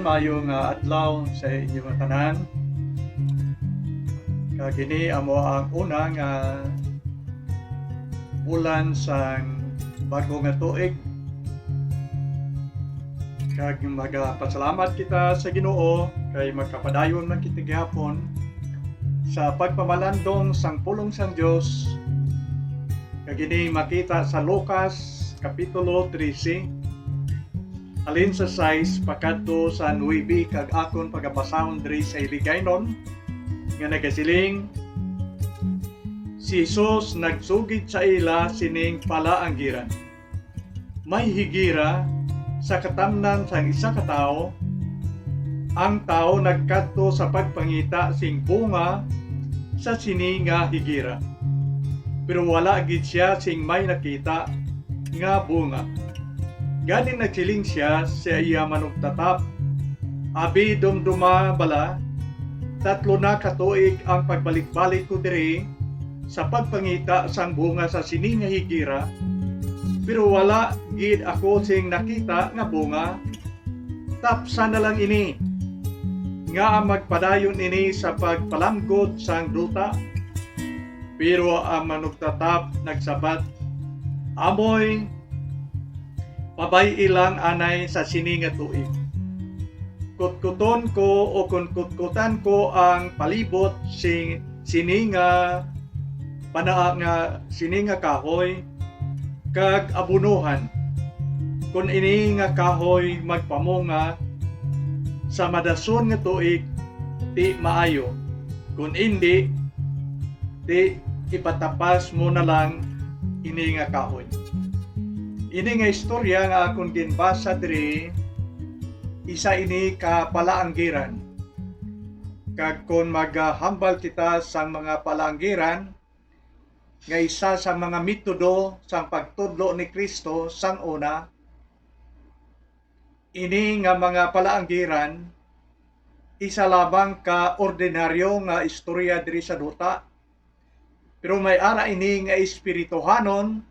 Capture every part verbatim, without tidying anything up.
Maayo nga adlaw sa inyo nga tanan. Kag ini amo ang una nga bulan sang bag-o nga tuig. Kag magapasalamat kita sa Ginoo kay magkapadayon man kita gihapon sa pagpamalandong sang pulong sang Dios. Kag ini makita sa Lucas Kapitulo trese, halin sa sais pakadto sa nuebe, kag akon pagabasahon diri sa Hiligaynon, nga nagasiling, si Jesus nagsugid sa ila sining palaanggiran. May higira sa katamnan sang isa ka tawo. Ang tawo nagkadto sa pagpangita sing bunga sa sini nga higira, pero wala gid sia sing may nakita nga bunga. Gani nagsiling sia sa iya manugtatap, "Abi, dumduma bala, tatlo na ka tuig ang pagbalik-balik ko diri sa pagpangita sang bunga sa sini nga higira, pero wala gid ako sing nakita nga bunga. Tapsa na lang ini, nga magpadayon ini sa pagpalamgod sang duta." Pero ang manugtatap nagsabat, "Amoy pabay-i lang anay sa sini nga tuig. Kutkuton ko, o kon kutkutan ko ang palibot sing sini nga pana-, nga sini nga kahoy, kag abunuhan. Kon ini nga kahoy magpamunga sa madason nga tuig, ti maayo. Kon indi, ti ipatapas mo na lang ini nga kahoy." Ini nga istorya nga akon ginbasa diri, isa ini ka palaanggiran. Kag kon maghambal kita sang mga palaanggiran, nga isa sa mga metodo sang pagtudlo ni Cristo sang una, ini nga mga palaanggiran, isa lamang ka ordinaryo nga istorya diri sa duta, pero may ara ini nga espirituhanon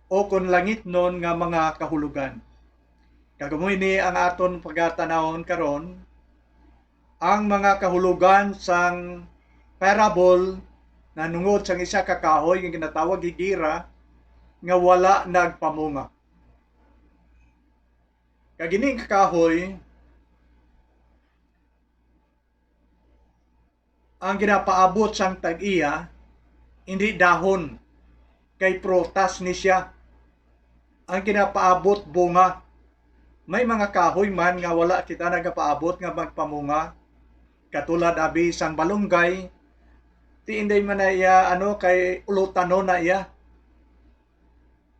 o kon langitnon nga mga kahulogan. Kag amo ini ang aton pagatanawon karon, ang mga kahulogan sang parable nanungod sang isa ka kahoy nga ginatawag higira nga wala nagpamunga. Kag ining kahoy, ang ginapaabot sang tag-iya, indi dahon, kay prutas ni sia. Ang ginapaabot, bunga. May mga kahoy man nga wala kita nagapaabot nga magpamunga, katulad abi sang balunggay, ti inday man na iya, ano, kay ulutanon na iya.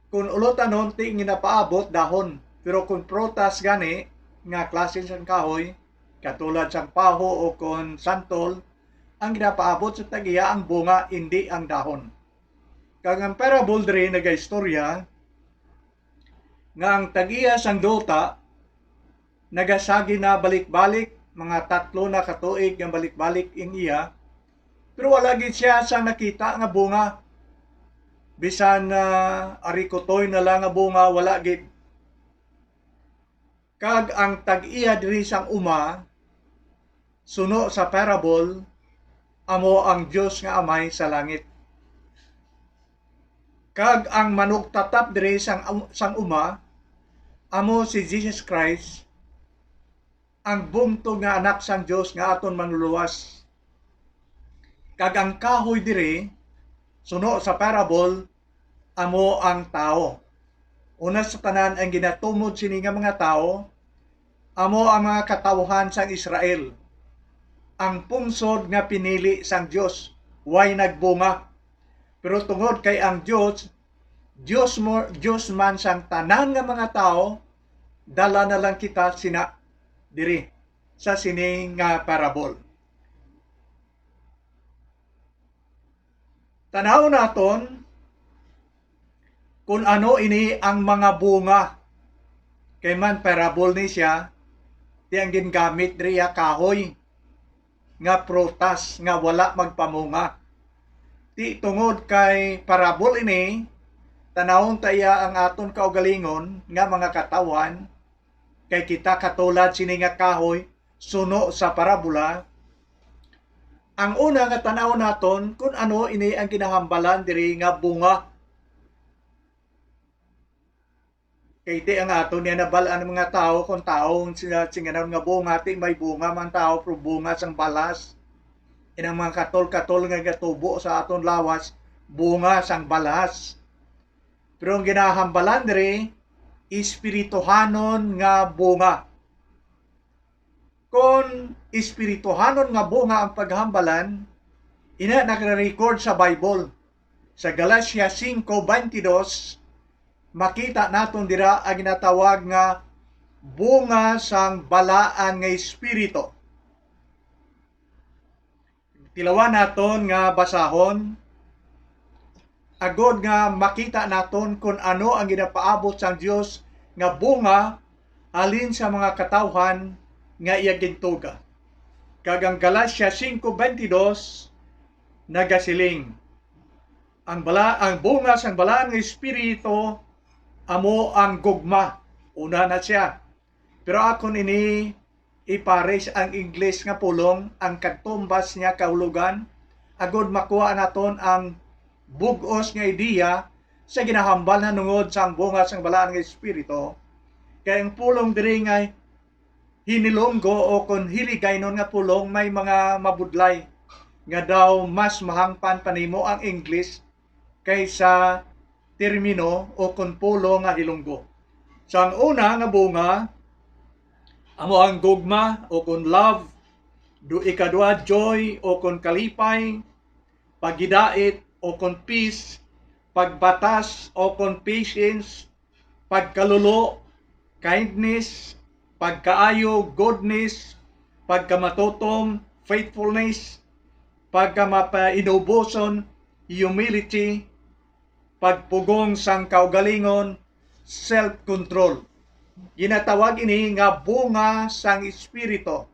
Kon ulutanon, ti ginapaabot, dahon. Pero kon prutas gani nga klase sang kahoy, katulad sang paho o kon santol, ang ginapaabot sa tag-iya ang bunga, indi ang dahon. Kag ang parable diri nagaistorya nga ang tag-iya sang duta nagasagi na balik-balik, mga tatlo na ka tuig nga balik-balik in iya, pero wala gid siya sang nakita nga bunga. Bisan, ah, arikutoy na lang nga bunga, wala gid. Kag ang tag-iya diri sang uma, suno sa parable, amo ang Dios nga Amay sa langit. Kag ang manugtatap diri sang, sang uma, amo si Jesus Christ, ang bungtod nga Anak sang Dios nga aton Manluluwas. Kag ang kahoy diri, suno sa parable, amo ang tawo. Una sa tanan, ang ginatumod sini nga mga tawo, amo ang mga katawuhan sang Israel, ang pungsod nga pinili sang Dios, way nagbunga. Pero tungod kay ang Dios, Dios mo, Dios man sang tanan nga mga tawo, dala na lang kita sina diri sa sini nga parable. Tan-aw naton kon ano ini ang mga bunga. Kay man parable ni siya, ti ang gingamit diri ya kahoy nga prutas nga wala magpamunga. Ti tungod kay parable ini, tanawon ta iya ang aton kaugalingon nga mga katawhan, Kay kita katulad sini nga kahoy suno sa parabola. Ang una nga tan-aw naton kung ano ini ang ginahambalan diri nga bunga. Kay ti ang aton niya nabal-an ang mga tawo, kung tawo ang sina-, singanon nga bunga, ti may bunga man tawo, pero bunga sang balas. Inang mga katol-katol nga gatubo sa aton lawas, bunga sang balas. Pero ang ginahambalan diri, espirituhanon nga bunga. Kon espirituhanon nga bunga ang paghambalan, ina nagre-record sa Bible. Sa Galacia cinco veintidós, makita naton dira ang ginatawag nga bunga sang balaan nga espiritu. Tilawan naton nga basahon, agod nga makita naton kon ano ang ginapaabot sang Dios nga bunga halin sa mga katawhan nga iya gintuga. Kag ang Galacia cinco veintidós nagasiling, ang bala-, ang bunga sang balaan nga espiritu amo ang gugma. Una na siya. Pero akon ini ipares ang Ingles nga pulong, ang katumbas niya kahulogan, agod makuha naton ang bug-os nga ideya sa ginahambal nahanungod sang bunga sang balaan nga espiritu. Kay ang pulong diri nga hinilunggo o kon hiligaynon nga pulong may mga mabudlay nga daw mas mahangpan pa nimo ang Ingles kaysa termino o kon pulong nga hilunggo. Sang una nga bunga, amo ang gugma o kon love, do ikadua joy o kon kalipay, paghidait o kon peace, pagbatas o kon patience, pagkalulo, kindness, pagkaayo, goodness, pagkamatutom, faithfulness, pagkamapainuboson, humility, pagpugong sang kaugalingon, self-control. Ginatawag ini nga bunga sang Espiritu.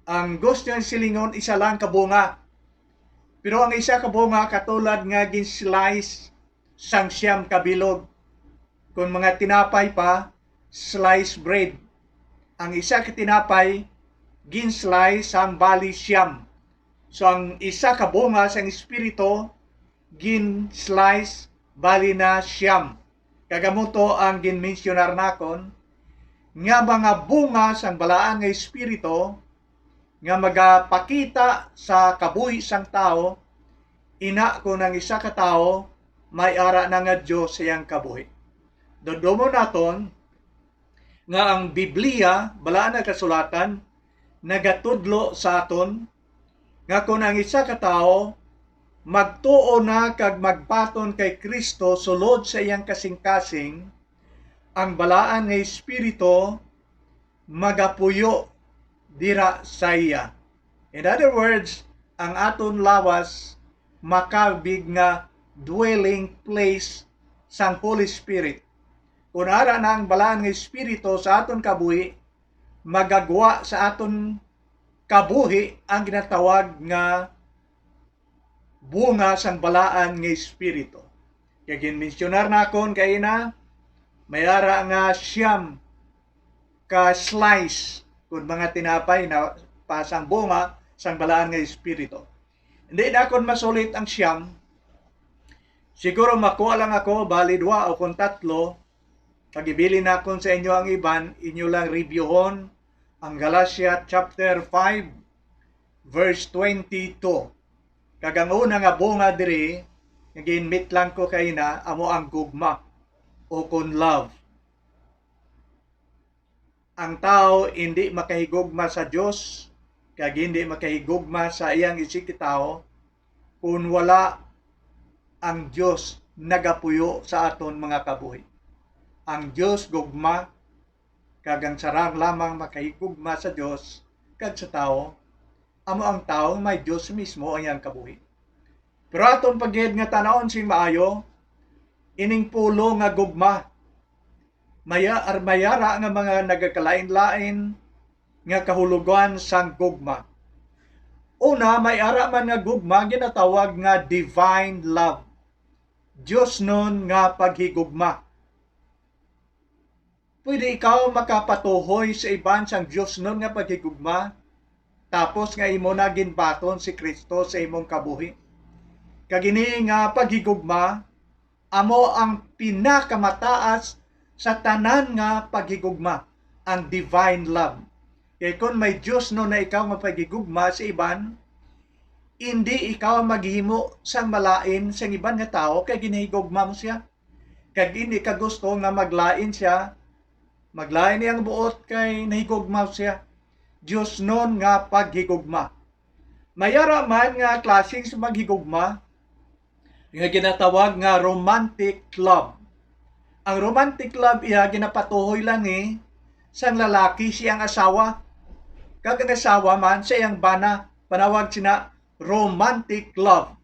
Ang gusto niyang silingon, isa lang ka bunga. Pero ang isa ka bunga katulad nga gin-slice sang siyam ka bilog. Kung mga tinapay pa, slice bread. Ang isa ka tinapay, gin-slice sang bali siyam. So ang isa ka bunga sang Espiritu, gin-slice bali na siyam. Kag amo to ang ginmensyonar nakon nga mga bunga sang balaan nga espiritu nga magapakita sa kabuhi sang tawo, ina kon ang isa ka tawo may ara na nga Dios sa iyang kabuhi. Dumdumon naton nga ang Biblia, balaan nga kasulatan, nagatudlo sa aton nga kon ang isa ka tawo magtuo na kag magbaton kay Cristo sulod sa iyang kasing-kasing, ang balaan nga espiritu magapuyo dira sa iya. In other words, ang aton lawas makabig nga dwelling place sang Holy Spirit. Kon ara na ang balaan nga espiritu sa aton kabuhi, magagwa sa aton kabuhi ang ginatawag nga bunga sang balaan nga espiritu. Kay ginmensyonar nakon kaina, may ara nga siyam ka slice kun mga tinapay na pasang bunga sang balaan nga espiritu. Hindi nakon masulit ang siyam. Siguro makuha lang ako bali dua o kon tatlo, kag ibilin nakon sa inyo ang iban, inyo lang reviewhon ang Galatia chapter five, verse twenty-two. Kag ang una nga bunga diri nga ginmitlang ko kaina amo ang gugma o kon love. Ang tawo indi makahigugma sa Dios kag indi makahigugma sa iyang isigkatawo kon wala ang Dios nagapuyo sa aton mga kabuhi. Ang Dios gugma, kag ang sarang lamang makahigugma sa Dios kag sa tawo amo ang tawo nga may Dios mismo ang iyang kabuhi. Pero aton pa gid nga tan-awon sing maayo ining pulong nga gugma. Maya-, ar-, may ara nga mga nagakalain-lain nga kahulogan sang gugma. Una, may ara man nga gugma ginatawag nga divine love, diosnon nga paghigugma. Pwede ikaw makapatuhoy sa iban sang diosnon nga paghigugma, tapos nga imo na ginbaton si Kristo sa imong kabuhi. Kag ini nga paghigugma amo ang pinakamataas sa tanan nga paghigugma, ang divine love. Kay kon may diosnon na ikaw nga paghigugma sa iban, indi ikaw maghimo sang malain sang iban nga tawo, kay ginahigugma mo sia. Kag indi ka gusto nga maglain sia, maglain iyang buot kay nahigugma siya. Diosnon nga paghigugma. May ara man nga klase sa paghigugma nga ginatawag nga romantic love. Ang romantic love iya ginapatuhoy lang ni sang lalaki sa iyang asawa, kag ang asawa man sa iyang bana. Panawag sina romantic love.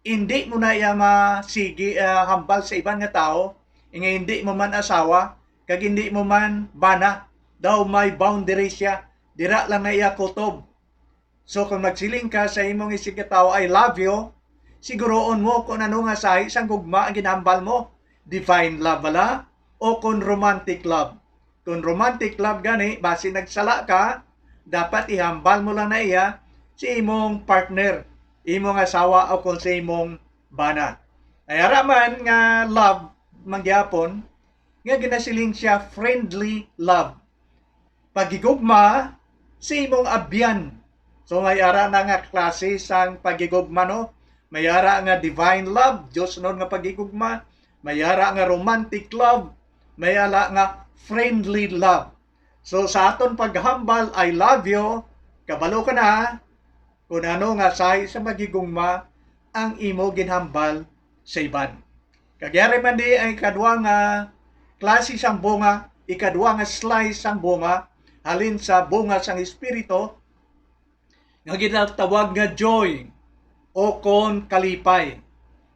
Indi mo na iya masigi, ah, hambal sa iban nga tawo, nga indi mo man asawa, kag indi mo man bana. Daw may boundary siya, dira lang na iya kutob. So kung magsiling ka sa imong isigkatawo, "I love you," siguroon mo kung ano nga sahi sang gugma ang ginhambal mo, divine love bala o kon romantic love. Kung romantic love gani, basi nagsala ka, dapat ihambal mo lang na iya sa imong partner, imong asawa, o kung sa imong bana. Ay ara man nga love man gyapon nga ginasiling siya friendly love. Paghigugma sa imong abyan. So may ara na nga klase sang paghigugma, no? May ara nga divine love, diosnon nga paghigugma. May ara nga romantic love. May ara nga friendly love. So sa aton paghambal, "I love you," kabalo ka na kung ano nga sahi sa paghigugma ang imo ginhambal sa iban. Kag yari man di ang ikadwa nga klase sang bunga, ikadwa nga slice sang bunga, halin sa bunga sang Espiritu, nga ginatawag nga joy o kon kalipay.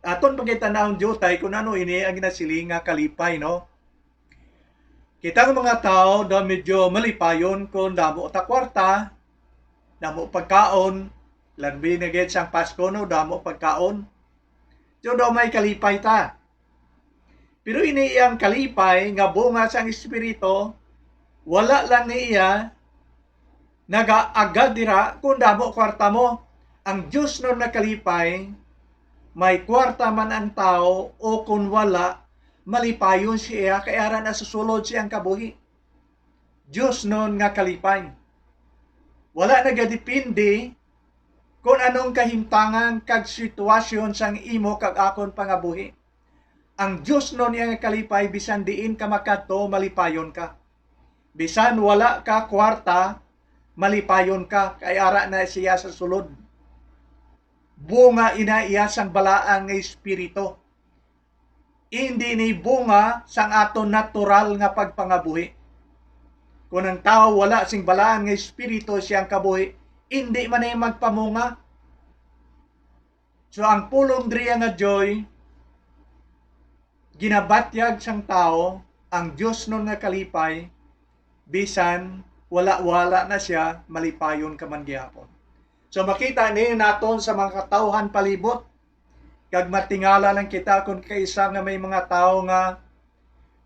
Aton pagkitanahon diutay kung ano ini ang ginasiling nga kalipay, no? Kita nga mga tawo daw medyo malipayon kung damo ta kwarta, damo pagkaon, labi na gid sang Pasko, no, damo pagkaon. So daw may kalipay ta. Pero ini iyang kalipay nga bunga sang Espiritu, wala lang ni iya nagaagad dira kung damo kwarta mo. Ang diosnon nga kalipay, may kwarta man ang tawo o kon wala, malipayon siya kay ara na sa sulod siyang kabuhi. Diosnon nga kalipay. Wala nagadepende kon anong kahimtangan kag sitwasyon sang imo kag akon pangabuhi. Ang diosnon nga kalipay, bisan diin ka makadto, malipayon ka. Bisan wala ka kwarta, malipayon ka, kay ara na siya sa sulod. Bunga ina iya sang balaan nga espiritu. Indi ni bunga sang aton natural nga pagpangabuhi. Kon ang tawo wala sing balaan nga espiritu siyang kabuhi, indi man ni magpamunga. So ang pulong diri nga joy, ginabatyag sang tawo ang diosnon nga kalipay, bisan wala-wala na siya, malipayon ka man gihapon. So makita ni naton sa mga katawhan palibot, kag matingala lang kita kon kaisa nga may mga tawo nga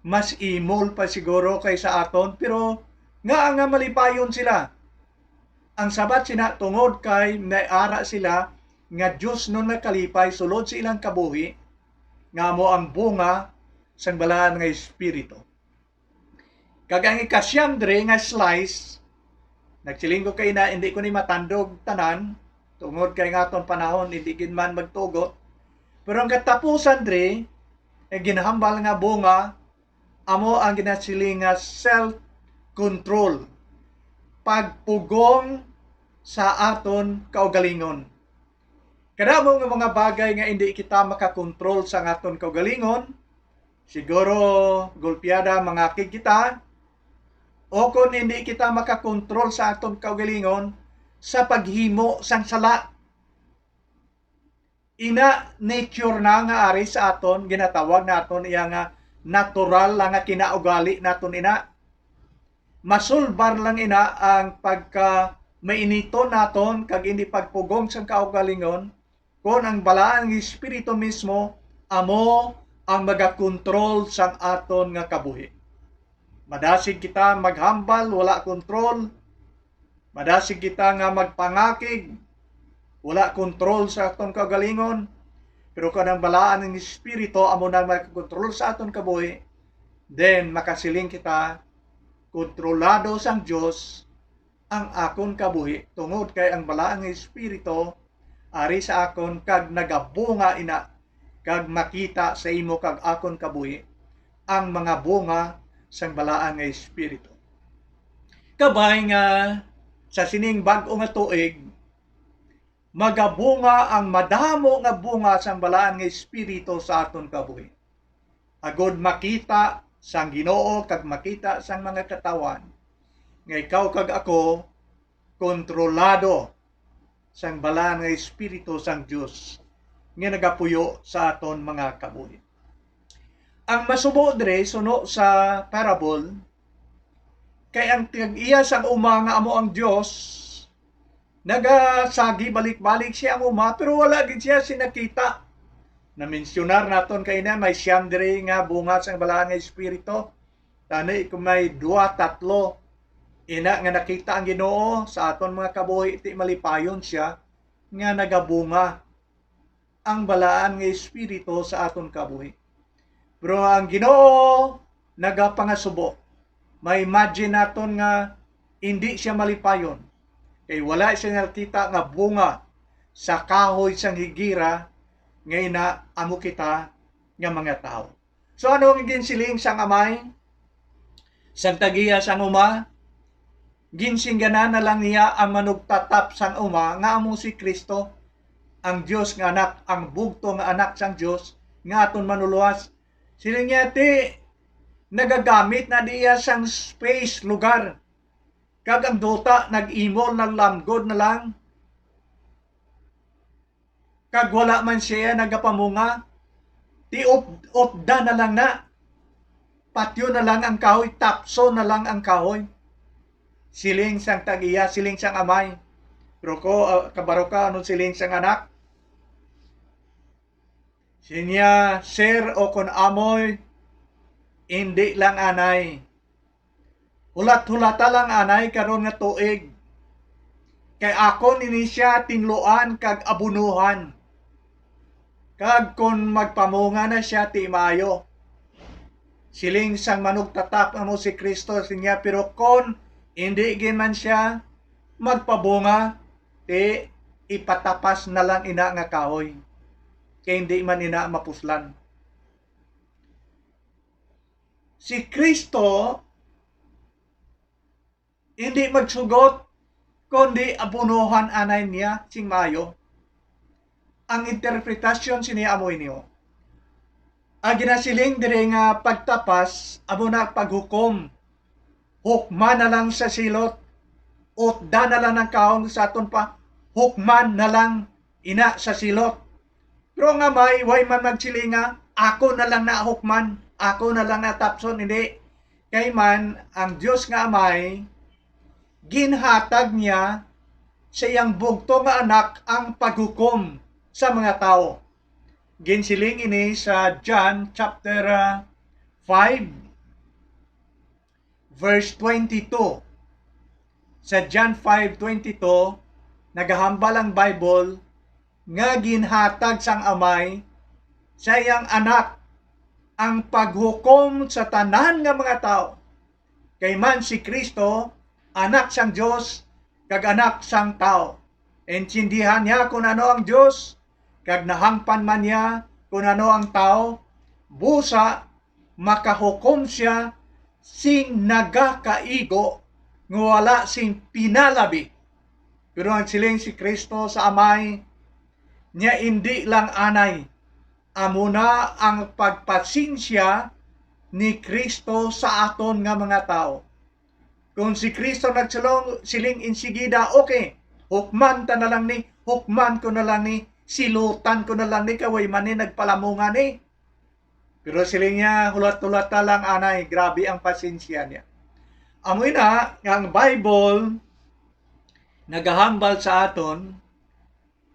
mas imol pa siguro kaysa aton, pero nga nga malipayon sila. Ang sabat sina, tungod kay may ara sila nga diosnon nga kalipay sulod sa ilang kabuhi, nga amo ang bunga sang balaan nga espiritu. Kag ang ikasiyam diri nga slice, nagsiling ko kay na, hindi ko ni matandog tanan, tungod kay nga aton panahon, hindi gid man magtugot. Pero ang katapusan diri, ang ginhambal nga bunga, amo ang ginasiling nga self-control, pagpugong sa aton kaugalingon. Kadamo nga mga bagay nga hindi kita makakontrol sa aton kaugalingon. Siguro, gulpiada, mangakig kita, o kung hindi kita makakontrol sa aton kaugalingon sa paghimo sang sala. Ina, nature na nga ari sa aton, ginatawag naton iya nga natural lang nga kinaugali naton ina. Masulbar lang ina ang pagka mainiton naton kag hindi pagpugong sang kaugalingon, kon ang balaan nga espiritu mismo amo ang magakontrol sang aton nga kabuhi. Madasig kita maghambal, wala kontrol. Madasig kita nga magpangakig, wala kontrol sa aton kaugalingon. Pero kon ang balaan nga Espiritu amo na magkontrol sa aton kabuhi, then makasiling kita, "Kontrolado sang Dios ang akon kabuhi, tungod kay ang balaan nga Espiritu ari sa akon, kag nagabunga ina, kag makita sa imo kag akon kabuhi ang mga bunga sang balaan nga Espiritu." Kabay nga sa sining bag-o nga tuig, magabunga ang madamo nga bunga sang balaan nga Espiritu sa aton kabuhi, agod makita sang Ginoo kag makita sang mga katawhan nga ikaw kag ako kontrolado sang balaan nga Espiritu sang Dios nga nagapuyo sa aton mga kabuhi. Ang masubo diri suno sa parable, kay ang tag-iya sang uma nga amo ang Dios, nagasagi balik-balik siya ang uma, pero wala gid siya sinakita. Namensionar naton kaina, may siyam diri nga bunga sang balaan nga Espiritu. Tani kung may duha, tatlo, ina nga nakita ang Ginoo sa aton mga kabuhi, ti malipayon siya nga nagabunga ang balaan nga Espiritu sa aton kabuhi. Pero ang Ginoo nagapangasubo. Ma-imagine naton nga hindi siya malipayon, kay wala siya nakita nga bunga sa kahoy sang higira nga ina amo kita nga mga tawo. So, ano ang ginsiling sang amay? Sang tag-iya sang uma, ginsingganan na lang niya ang manugtatap sang uma nga amo si Cristo, ang Dios nga Anak, ang bugtong nga Anak sang Dios nga aton Manlulowas. Siling niya, ti nagagamit na diya sang space, lugar, kag ang duta nag-imol, naglamgod na lang, kag wala man siya nagapamunga, ti ut-, utda na lang na. Patyon na lang ang kahoy, tapso na lang ang kahoy. Siling sang tag-iya, siling sang amay. Pero ko, ah, kabaro ka, anong siling sang anak? Sinya, "Sir, o kon amoy, indi lang anay. Hulat-hulata lang anay karon nga tuig. Kay akon ini siya tinluan kag abunuhan. Kag kon magpamunga na siya, ti maayo." Siling sang manugtatap amo si Cristo sinya, pero kon indi gid man siya magpabunga, ti ipatapas na lang ina nga kahoy, kay indi man ina mapuslan. Si Cristo hindi magsugot, kundi abunuhan anay niya sing maayo. Ang interpretasyon sini amo ini, o. Ang ginasiling diri nga pagtapas amo na paghukom. Hukman na lang sa silot. Utda na lang ang kahoy sa aton pa. Hukman na lang ina sa silot. Pero ang amay, way man magsiling nga, "Ako na lang na hukman, ako na lang na tapson," hindi. Kay man, ang Dios nga Amay, ginhatag niya sa iyang bugtong nga Anak ang paghukom sa mga tawo. Ginsiling ini sa John chapter, ah, five, verse twenty-two. Sa John five twenty-two, nagahambal ang Bible nga ginhatag sang Amay sa iyang Anak ang paghukom sa tanan nga mga tawo. Kay man si Cristo, Anak sang Dios, kag Anak sang tawo. Intindihan niya kon ano ang Dios, kag nahangpan man niya kon ano ang tawo, busa makahukom siya sing nagakaigo nga wala sing pinalabi. Pero ang siling si Cristo sa Amay niya, indi lang anay. Amo na ang pagpasensya ni Cristo sa aton nga mga tawo. Kung si Cristo nagsulong, siling insigida, "Okay, hukman ta na lang ni, hukman ko na lang ni, silutan ko na lang ni, kay way man ni nagpalamungan ni." Pero siling niya, "Hulat-hulata lang anay." Grabe ang pasensya niya. Amo ina nga ang Bible nagahambal sa aton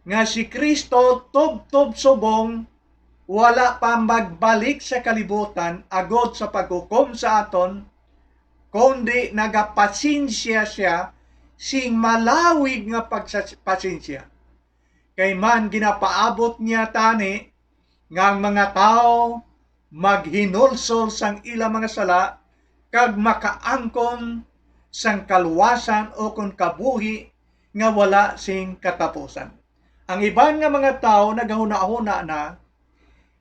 nga si Cristo tubtob subong wala pa magbalik sa kalibutan agod sa paghukom sa aton, kundi nagapasensya sia sing malawig nga pagsa-, pasensya. Kay man ginapaabot niya tani nga ang mga tawo maghinulsol sang ila mga sala kag makaangkon sang kaluwasan ukon kabuhi nga wala sing katapusan. Ang iban nga mga tawo nagahunahuna na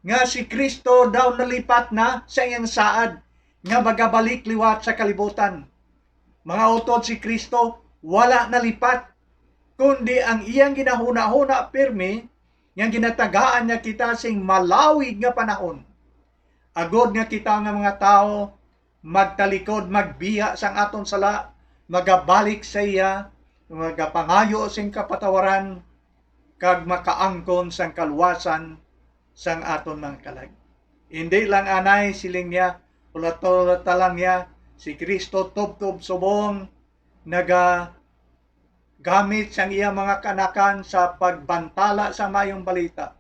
nga si Cristo daw nalipat na sa iyang saad nga magabalik liwat sa kalibutan. Mga utod, si Cristo wala nalipat, kundi ang iyang ginahunahuna pirmi nga ginatagaan niya kita sing malawig nga panahon, agod nga kita nga mga tawo magtalikod, magbiya sang aton sala, magabalik sa iya, magapangayo sing kapatawaran, kag makaangkon sang kaluwasan sang aton mga kalag. Indi lang anay, siling niya, hulata-hulata lang niya, si Cristo tubtob subong nagagamit sang iya mga kaanakan sa pagbantala sang Maayong Balita,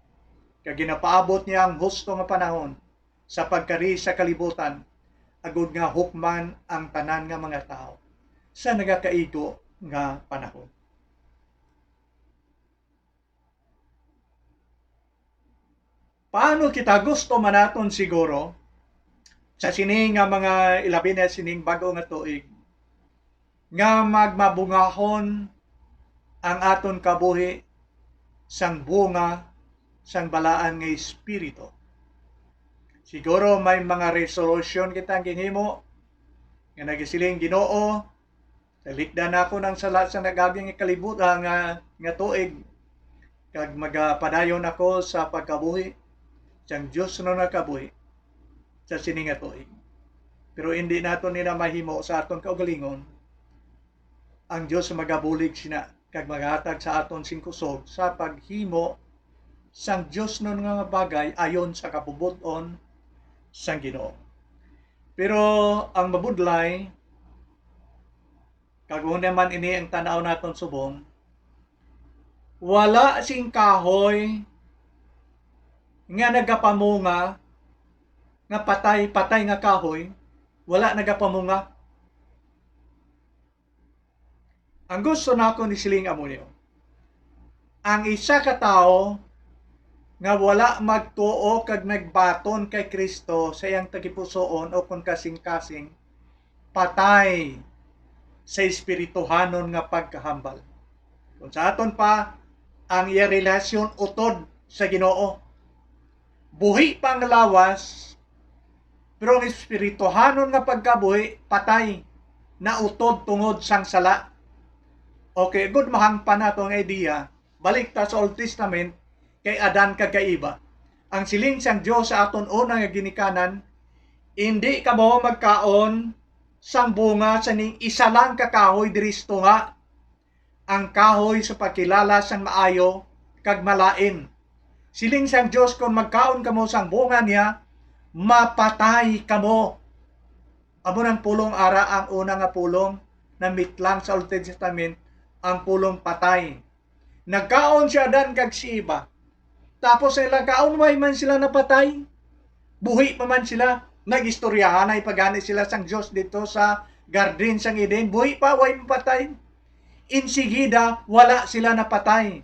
kag ginapaabot niya ang husto nga panahon sa pagkari sa kalibutan, agod nga hukman ang tanan nga mga tawo sa nagakaigo nga panahon. Paano kita gusto man naton siguro sa sini nga mga, ilabi na sining bag-o nga tuig, nga magmabungahon ang aton kabuhi sang bunga sang balaan nga espiritu? Siguro may mga resolusyon kita ang ginhimo nga nagasiling, "Ginoo, talikdan nako ang sala sa nag-agi nga kalibut-, ah, nga, nga tuig, kag magapadayon ako sa pagkabuhi sang Dios nga nakabuhi sa sini nga tuig." Pero hindi naton ina mahimo sa aton kaugalingon. Ang Dios magabulig sina kag maghatag sa aton sing kusog sa paghimo sang diosnon nga bagay ayon sa kabubot-on sang Ginoo. Pero ang mabudlay, kag una man ini ang tan-aw naton subong, wala sing kahoy nga nagapamunga, nga patay, patay nga kahoy, wala nagapamunga. Ang gusto nako ni siling amo niyo, ang isa ka tawo nga wala magtuo kag nagbaton kay Cristo sa iyang tagipusoon o kon kasing-kasing, patay sa espirituhanon nga pagkahambal. Kung sa aton pa, ang iya relasyon utod sa Ginoo. Buhi pa ang lawas, pero ang espirituhanon nga pagkabuhi patay, nautod tungod sang sala. Okay, good, mahangpan nato ang idea. Balik ta sa Old Testament, kay Adan kag kay Eva. Ang siling sang Dios sa aton una nga ginikanan, "Indi kamo magkaon sang bunga sa ning isa lang ka kahoy diri sa tunga, ang kahoy sa pagkilala sang maayo kag malain." Siling sang Dios, "Kon magkaon kamo sang bunga niya, mapatay kamo." Amo nang pulong ara, ang una nga pulong na mitlang sa Old Testament, ang pulong patay. Nagkaon si Adan kag si Eva. Tapos sa ilang kaon, way man sila napatay. Buhi pa man sila. Nag-istoryahanay pa gani sila sang Dios dito sa garden sang Eden. Buhi pa, way mapatay. Insigida, wala sila napatay.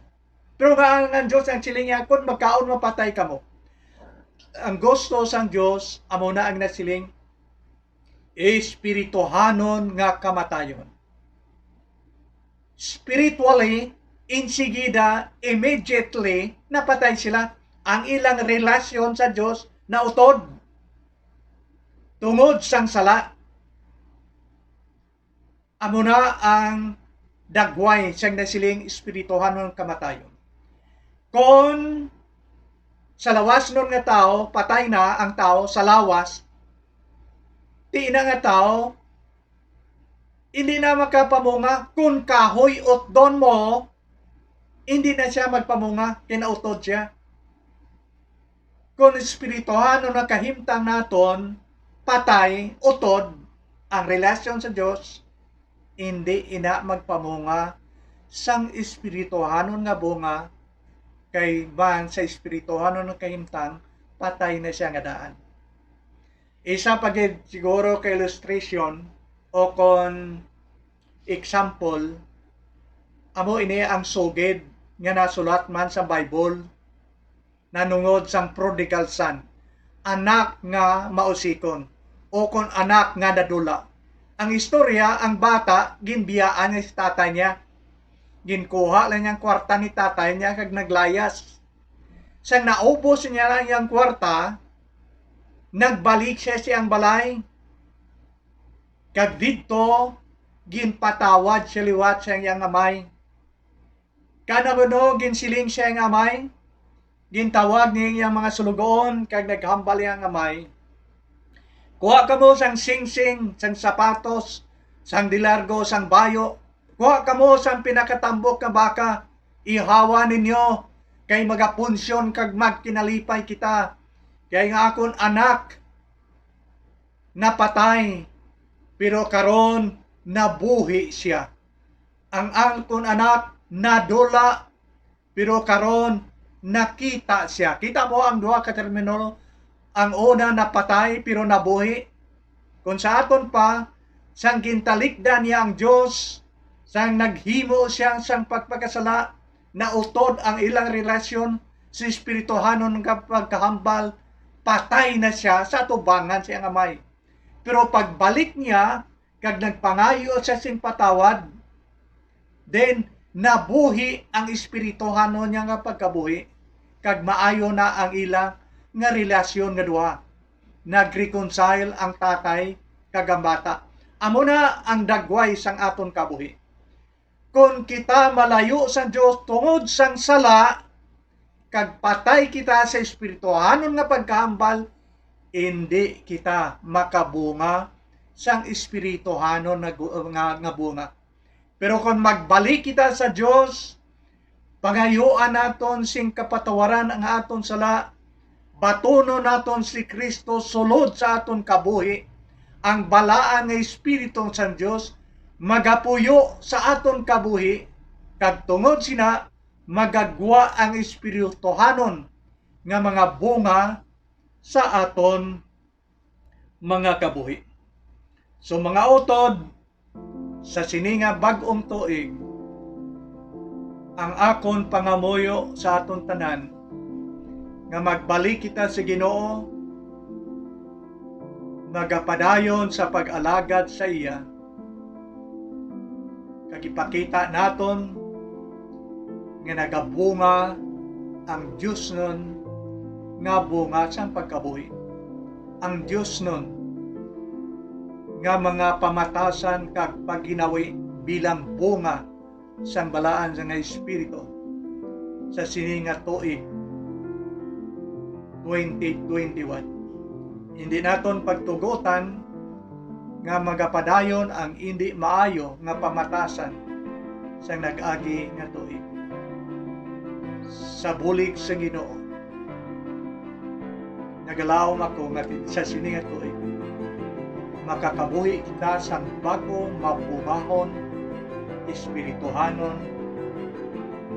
Pero nga ang, ang Dios ang siling niya, "Kung magkaon, mapatay kamo." Ang gusto sang Dios, amo na ang nasiling, espirituhanon nga kamatayon. Spiritually, insigida, immediately, napatay sila. Ang ilang relasyon sa Dios nautod tungod sang sala. Amo na ang dagway sang nasiling espirituhanon nga kamatayon. Kon sa lawasnon nga tawo, patay na ang tawo sa lawas, ti ina nga tawo, hindi na makapamunga. Kon kahoy utdon mo, hindi na siya magpamunga, kay nautod siya. Kon espirituhanon nga kahimtang naton, patay, utod ang relasyon sa Dios, hindi ina magpamunga sang espirituhanon nga bunga, kay man sa espirituhanon nga kahimtang, patay na siya nga daan. Isa pa gid siguro ka illustration, O kon example, amo ini ang sugid nga nasulat man sa Bible nanungod sang prodigal son, anak nga mausikon, o kon anak nga nadula. Ang istorya, ang bata, ginbiyaan niya si tatay niya. Ginkuha lang niya ang kwarta ni tatay niya kag naglayas. Sang naubos niya lang iyang kwarta, nagbalik siya sa iyang balay. Kag didto, ginpatawad siya liwat sa iyang amay. Kana kuno, ginsiling siya ang amay, gintawag niya ang mga sulugoon, kag naghambal ang amay, "Kuha kamo sang singsing, sang sapatos, sang dilargo, sang bayo. Kuha kamo sang pinakatambok nga baka, ihawa ninyo, kay magapunsyon kag magkinalipay kita. Kay nga akon anak napatay, pero karon nabuhi sia. Ang akon anak nadula, pero karon nakita sia." Kita mo ang duha ka termino? Ang una napatay, pero nabuhi. Kung sa aton pa, sang gintalikdan niya ang Dios, sang naghimo siya sang pagpakasala, nautod ang ilang relasyon sa espirituhanon nga pagkahambal, patay na sia sa atubangan sa iyang amay. Pero pagbalik niya, kag nagpangayo siya sing patawad, then nabuhi ang espirituhanon niya nga pagkabuhi, kag maayo na ang ila nga relasyon nga duha. Nag-reconcile ang tatay kag ang bata. Amo na ang dagway sang aton kabuhi. Kon kita malayo sa Dios tungod sang sala, kag patay kita sa espirituhanon nga pagkahambal, indi kita makabunga sang espirituhanon nga gu-, nga, nga bunga. Pero kon magbalik kita sa Dios, pangayuan naton sing kapatawaran ang aton sala, batunon naton si Cristo sulod sa aton kabuhi. Ang balaan nga Espiritu sang Dios magapuyo sa aton kabuhi, kag tungod sina magagwa ang espirituhanon nga mga bunga sa aton mga kabuhi. So, mga utod, sa sini nga bag-ong tuig, ang akon pangamuyo sa aton tanan nga magbalik kita sa Ginoo, magapadayon sa pag-alagad sa iya, kag ipakita naton nga nagabunga ang diosnon nga bunga sang pagkabuhi. Ang diosnon nga mga pamatasan kag pagginawi bilang bunga sang balaan nga Espiritu sa sini nga tuig, twenty twenty-one. Hindi naton pagtugotan nga magapadayon ang indi maayo nga pamatasan sang nag-agi nga tuig. Sa bulig sa Ginoo, nagalaom ako nga sa sini nga tuig, makakabuhi kita sang bag-o, mabungahon, espirituhanon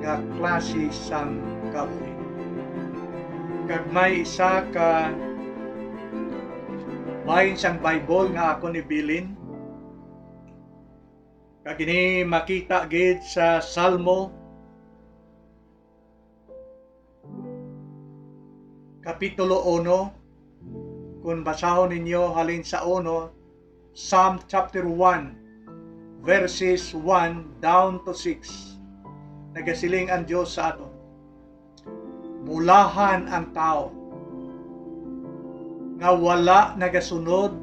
nga klase sang kabuhi. Kag may isa ka bahin sang Bible nga akon ibilin, kag ini makita gid sa Salmo Kapitulo uno, kung basahon ninyo halin sa uno, Psalm chapter one, verses one down to six, nagasiling ang Dios sa aton, "Bulahan ang tawo nga wala nagasunod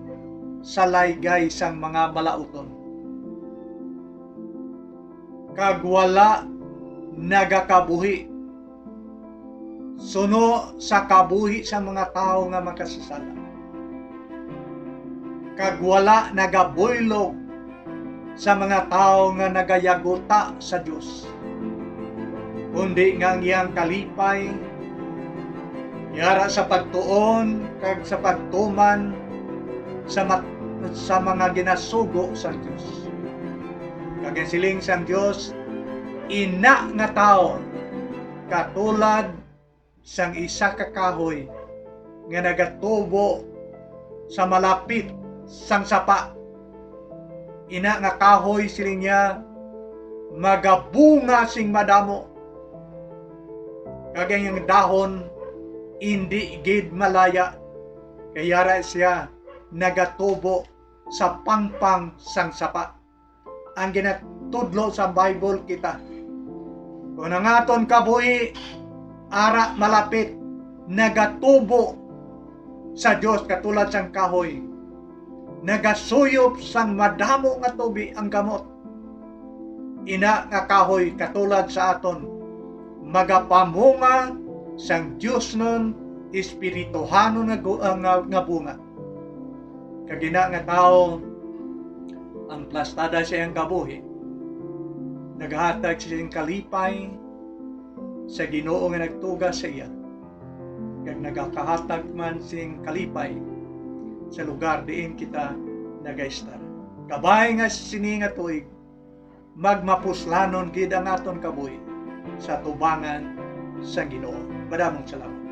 sa laygay sang mga malauton, kag wala nagakabuhi suno sa kabuhi sa mga tawo nga makasasala, kag wala nagabuylog sa mga tawo nga nagayaguta sa Dios, kundi nga ang iyang kalipay yara sa pagtuon kag sa pagtuman sa mat-, sa mga ginasugo sa Dios." Kag ang siling sang Dios, "Ina nga tawo katulad sang isa ka kahoy nga nagatubo sa malapit sang sapa." Ina nga kahoy, siling niya, magabunga sing madamo, kag ang iyang dahon indi gid malaya, kay ara siya nagatubo sa pangpang sang sapa. Ang ginatudlo sa Bible kita, kung ang aton kabuhi ara malapit nagatubo sa Dios katulad sang kahoy, nagasuyop sang madamo nga tubi ang gamot. Ina nga kahoy katulad sa aton magapamunga sang diosnon espirituhanon nga, gu- ah, nga, nga bunga. Kag ina nga tawo, ang plastada sa iyang kabuhi nagahatag sing kalipay sa Ginoo nga nagtuga sa iya, kag nagakahatag man sing kalipay sa lugar diin kita nagaistar. Kabay nga sini nga tuig, magmapuslanon gid ang aton kabuhi sa tubangan sang Ginoo. Madamong salamat.